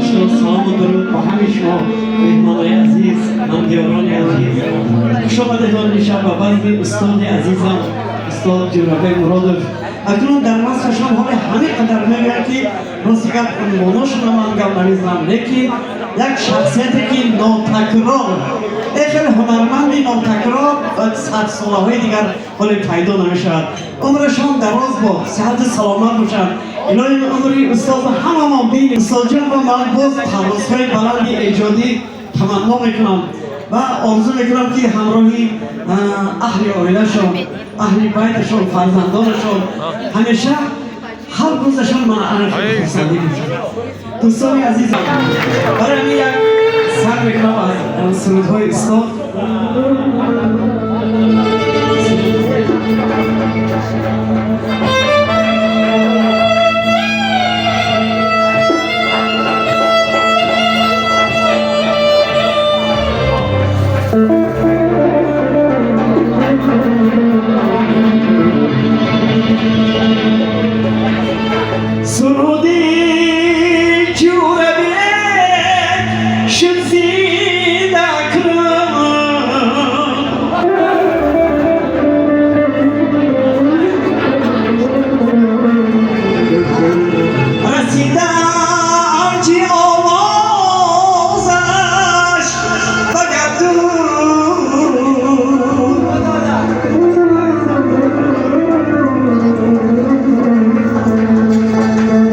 Шумо салому дуруд ба ҳамаи шумо, меҳмонои азиз, ҳамдиёрони азиз. Хуш омадед шаб ба базми устоди азизам, устод Ҷӯрабек Муродов. Акнун дар васфашон ҳоле ҳамин қадар мегӯяд, ки рости гап унвоношона ман гап намезанам, лекин як шахсияте ки нотакрор, хеле ҳунарманди нотакрор, садсолаҳои дигар ҳоле пайдо намешавад. Умрашон дароз бод, сиҳату саломат бошанд. Илоҳи умри устод ҳамамон бинем. Устодҷон, ба ман боз парвозҳои баланди эҷодӣ таманно мекунам ва орзу мекунам, ки ҳамроҳи аҳли оилашон, аҳли байташон, фарзандонашон ҳамеша ҳар рӯзашон ман хурсандӣ бошад. Дӯстони азизам, барои ҳамин як сар мекунам аз сурудҳои устод. Суруди Ҷӯрабек шуд зинда акнун. Расида авҷи овозаш ба гардун.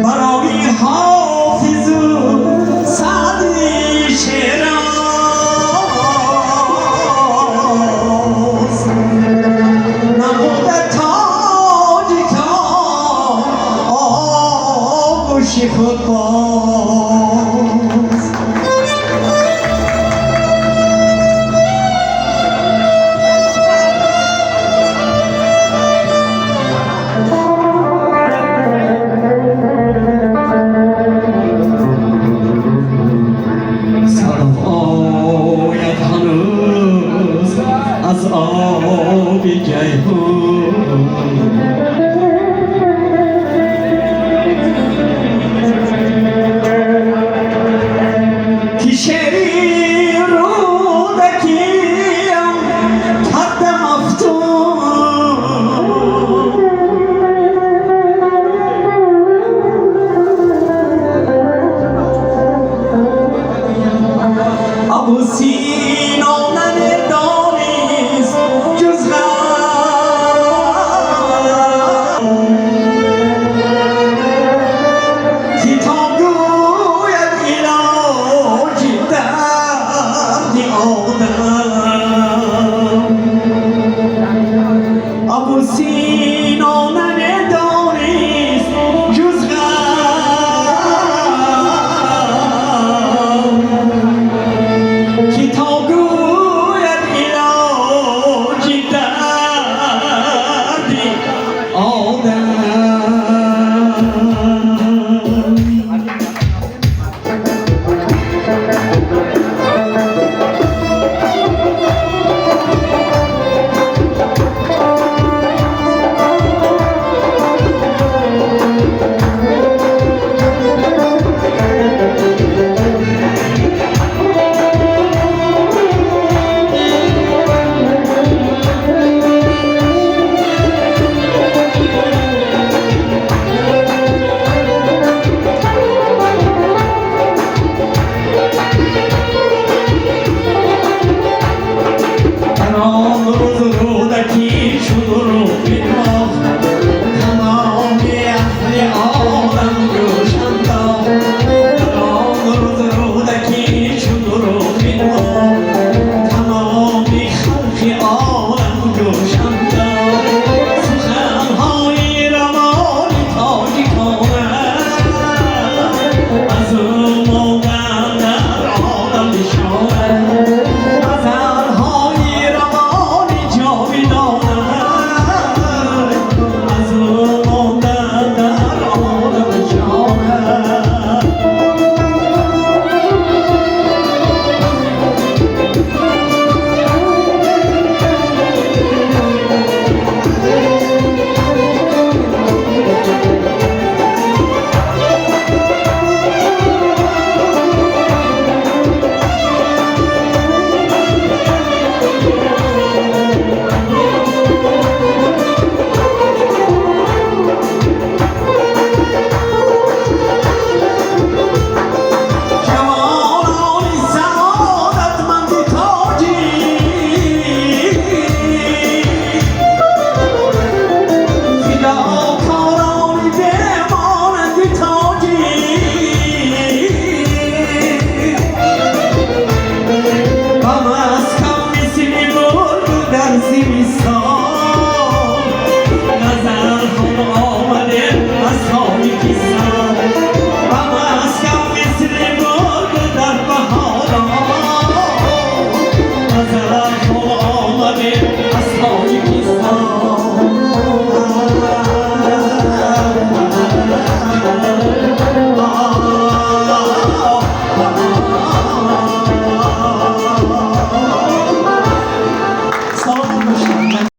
Барои Ҳофизу Саъди Шероз намуда тоҷикон оғӯши худ боз. Садо ояд ҳанӯз аз оби Ҷайҳун, ки шеъри Рӯдакиям карда мафтун. Абусино намедонист ҷуз ғам, ки то гӯяд илоҷи дарди одам. Абусино намедонист ҷуз ғам, ки то гӯяд илоҷи дарди одам. Дар он рӯз Рӯдакӣ шуд рӯ бинвохт, тамоми аҳли олам гӯш андохт. Дар он рӯз Рӯдакӣ шуд рӯ бинвохт, тамоми халқи олам гӯш андохт. Суханҳои равони тоҷикона аз ӯ